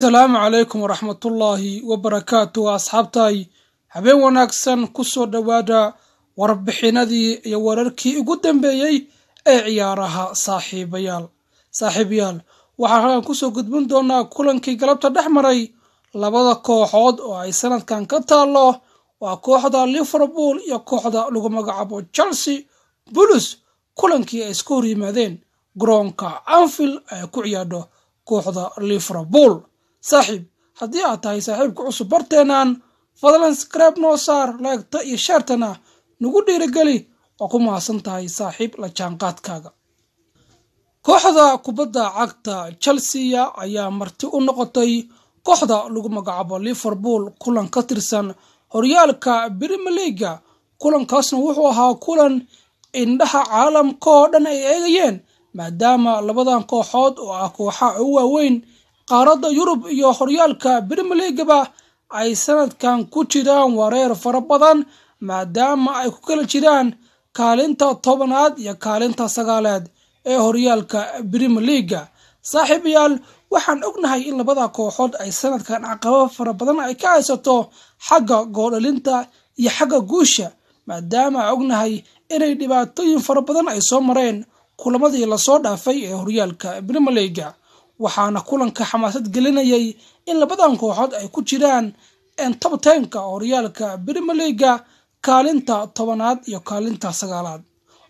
Asalaamu calaykum waraxmatullaahi wabarakaatu. Asxaabtay, habeen wanaagsan. Kusoo dhowaada warbixinadii iyo wararkii ugu dambeeyey ee ciyaaraha. Saaxiibayaal, waxaan halkan kusoo gudbin doonaa kulankii galabta dhex maray labada kooxood oo ay sanadkan ka taallo, waa kooxda Liverpool iyo kooxda lagu magacaabo Chelsea Blues, kulankii ay iska hor yimaadeen garoonka Anfield ay ku ciyaadho kooxda Liverpool. Saaxiib, haddii aad tahay saaxiibka cusub barteenaan, fadlan subscribe noo saar, like-ta iyo share-tana nagu dhiirigeli. Waa ku mahadsan tahay, saaxiib, la jaanqaadkaaga. Kooxda kubadda cagta Chelsea ayaa marti u noqotay kooxda lagu magacaabo Liverpool kulan ka tirsan horyaalka Premier League-ga. Kulankaasna wuxuu ahaa kulan indhaha caalamka oo dhan ay eegayeen, maadaama labadan kooxood oo ah kooxaha ugu waaweyn qaaradda Yurub iyo horyaalka Premier League-ba ay sanadkan ku jiraan wareer fara badan, maadaama ay ku kala jiraan kaalinta 10aad iyo kaalinta 9aad ee horyaalka Premier League-ga. Saaxiibayaal, waxaan ognahay in labada kooxood ay sanadkan caqabado fara badan ay ka haysato xagga gooldhalinta iyo xagga guusha, maadaama aan ognahay inay dhibaatooyin fara badan ay soo mareen kulamadii lasoo dhaafay ee horyaalka Premier League-ga. Waxaana kulanka xamaasad gelinayay in labadan kooxood ay ku jiraan top 10-ka horyaalka Premier League-ga, kaalinta 10aad iyo kaalinta 9aad.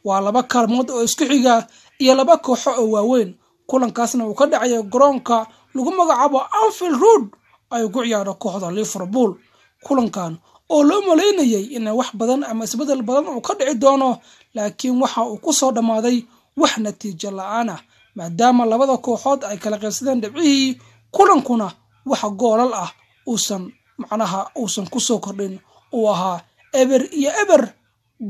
Waa laba kaalmood oo isku xiga iyo laba kooxo oo waaweyn. Kulankaasna uu ka dhacayo garoonka lagu magacaabo Anfield Road ay ku ciyaaro kooxda Liverpool. Kulankan oo loo malaynayay in wax badan ama isbedel badan uu ka dhici doono, laakiin waxa uu ku soo dhammaaday wax natiijo la-aan ah, maadaama labada kooxood ay kala qaybsadeen dhibcihii, kulankuna wax goolal ah uusan macnaha uusan kusoo kordhin, uu ahaa 0-0,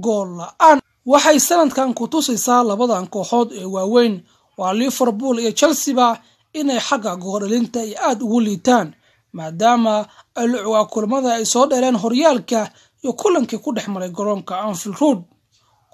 gool la-aan. Waxay sanadkan ku tusaysaa labadan kooxood ee waaweyn, waa Liverpool iyo Chelsea-ba, inay xagga gooldhalinta ay aada ugu liitaan, maadaama waa kulamada ay soo dheeleen horyaalka iyo kulankii ku dhex maray garoonka Anfield Road.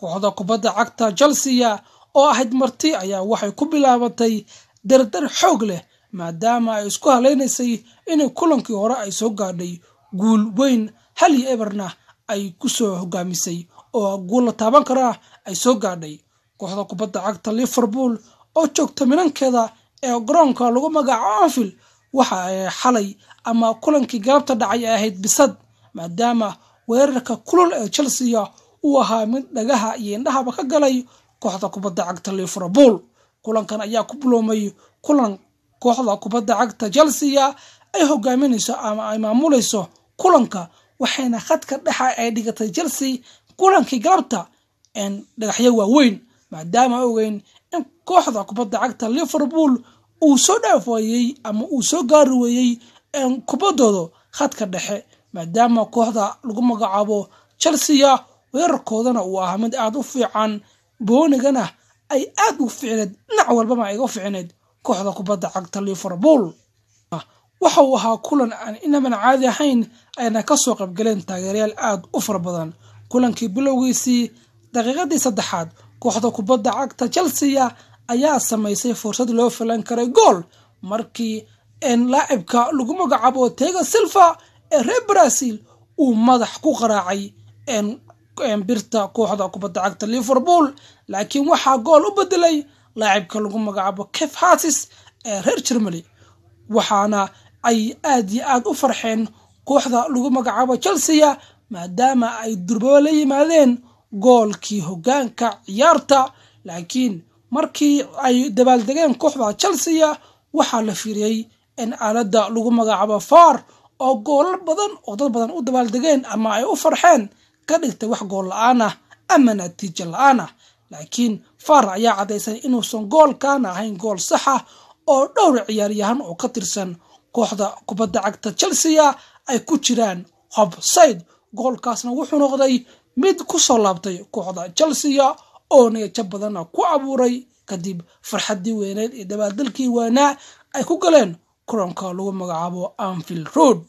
Kooxda kubadda cagta Chelsea oo ahayd marti ayaa waxay ku bilaabatay dardar xoog leh, maadaama ay isku halaynaysay inay kulankii hore ay soo gaadhay guul weyn, 1-0-na ay kusoo hogaamisay oo guul la taaban karaa ay soo gaadhay. Kooxda kubadda cagta Liverpool oo joogta minankeeda ee garoonka lagu magacaabo Anfield waxa ay xalay ama kulankii galabta dhacay ay ahayd bisad, maadaama weerarka kulul ee Chelsea uu ahaa mid dhagaha iyo indhahaba ka galay kooxda kubadda cagta Liverpool. Kulankan ayaa ku biloomay kulan kooxda kubadda cagta Chelsea ay hogaaminayso ama ay maamulayso kulanka, waxayna khadka dhexa ay dhigatay Chelsea kulankii galabta dhagaxyo waaweyn, maadaama ogeyn in kooxda kubadda cagta Liverpool uu soo dhaaf waayey ama uu soo gaari weeyey kubaddooda khadka dhexe, maadaama kooxda lagu magacaabo Chelsea weerarkoodana uu ahaa mid aada u fiican, boonigana ay aada u fiicneed, dhinac walbaba ay ga fiicneed kooxda kubadda cagta Liverpool. Waxa uu ahaa kulan aan inaban caadi ahayn, ayna kasoo qaybgaleen taageerayaal aada u fara badan. Kulankii bilowgiisii, daqiiqadii 3aad, kooxda kubadda cagta Chelsea ayaa samaysay fursad loo filan karay gool, markii laacibka lagu magacaabo Thiago Silva ee reer Brazil uu madax ku qaraacay birta kooxda kubadda cagta Liverpool, laakiin waxaa gool u bedelay laacibka lagu magacaabo Kai Havertz ee reer Germany. Waxaana ay aad iyo aad u farxeen kooxda lagu magacaabo Chelsea, maadaama ay durbaba la yimaadeen goolkii hogaanka ciyaarta. Laakiin markii ay dabaaldegeen kooxda Chelsea, waxaa la fiiriyey in aaladda lagu magacaabo VAR oo goolal badan oo dad badan u dabaaldegeen ama ay u farxeen ka dhigtay wax gool la-aan ah ama natiijo la-aan ah. Laakiin VAR ayaa caddaysay inuusan goolkaana ahayn gool saxa, oo dhowr ciyaaryahan oo ka tirsan kooxda kubadda cagta Chelsea ay ku jiraan offside. Goolkaasna wuxuu noqday mid ku soo laabtay kooxda Chelsea oo niyajab badanna ku abuuray, kadib farxaddii weyneed iyo dabaaldalkii weynaa ay ku galeen kulanka lagu magacaabo Anfield Road.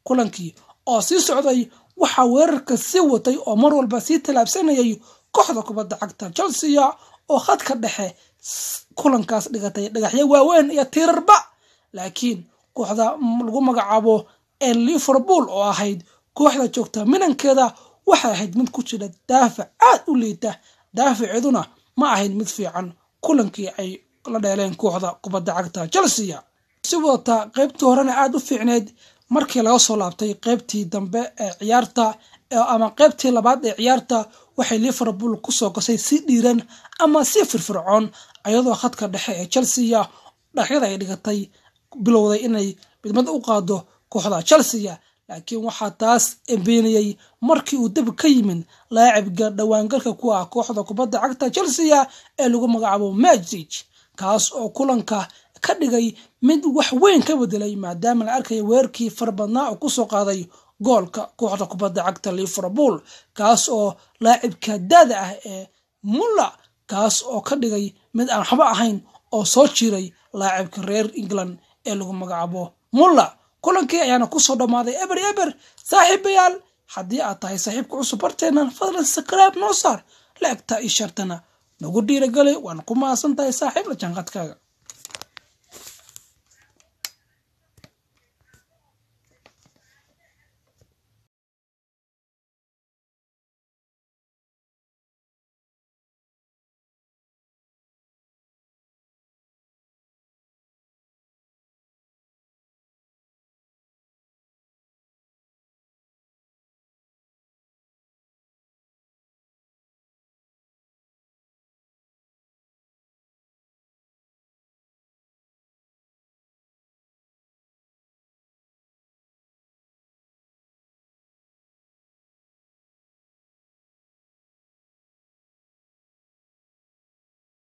Kulankii oo sii socday, waxaa weerarka sii watay oo mar walba sii tallaabsanayay kooxda kubadda cagta Chelsea oo khadka dhexe kulankaas dhigatay dhagaxyo waaweyn iyo tiirarba, laakiin Kooxda lagu magacaabo ee Liverpool oo ahayd kooxda joogta minankeeda waxay ahayd mid ku jira daafac aad u liita, daafaceeduna ma ahayn mid fiican kulankii ay la dheeleen kooxda kubadda cagta Chelsea. Si wadata qaybtii horena aada u fiicneyd, markii laga soo laabtay qaybtii dambe ee ciyaarta ama qaybtii labaad ee ciyaarta, waxay Liverpool kusoo gashay si dhiiran ama si firfircoon, ayadoo khadka dhexe ee Chelsea dhexyada ay dhigatay bilowday inay midmad u qaado kooxda Chelsea. Laakiin waxaa taas beeniyey markii uu dab ka yimid laacibka dhawaangalka ku ah kooxda kubadda cagta Chelsea ee lagu magacaabo Matrich, kaas oo kulanka ka dhigay mid wax weyn ka bedelay, maadaama la arkaya weerarkii fara badnaa oo kusoo qaaday goolka kooxda kubadda cagta Liverpool, kaas oo laacibka daada ah ee Mulla, kaas oo ka dhigay mid aan waxba ahayn oo soo jiray laacibka reer England ee lagu magacaabo Mulla. Kulankii ayaana kusoo dhammaaday 0-0. Saaxiibayaal, haddii aad tahay saaxiibka cusub barteennan, fadlan subscribe noo saar, la-egta iyo shartana nagu dhiiragelay. Waan ku mahadsan tahay saaxiib la jaanqadkaaga.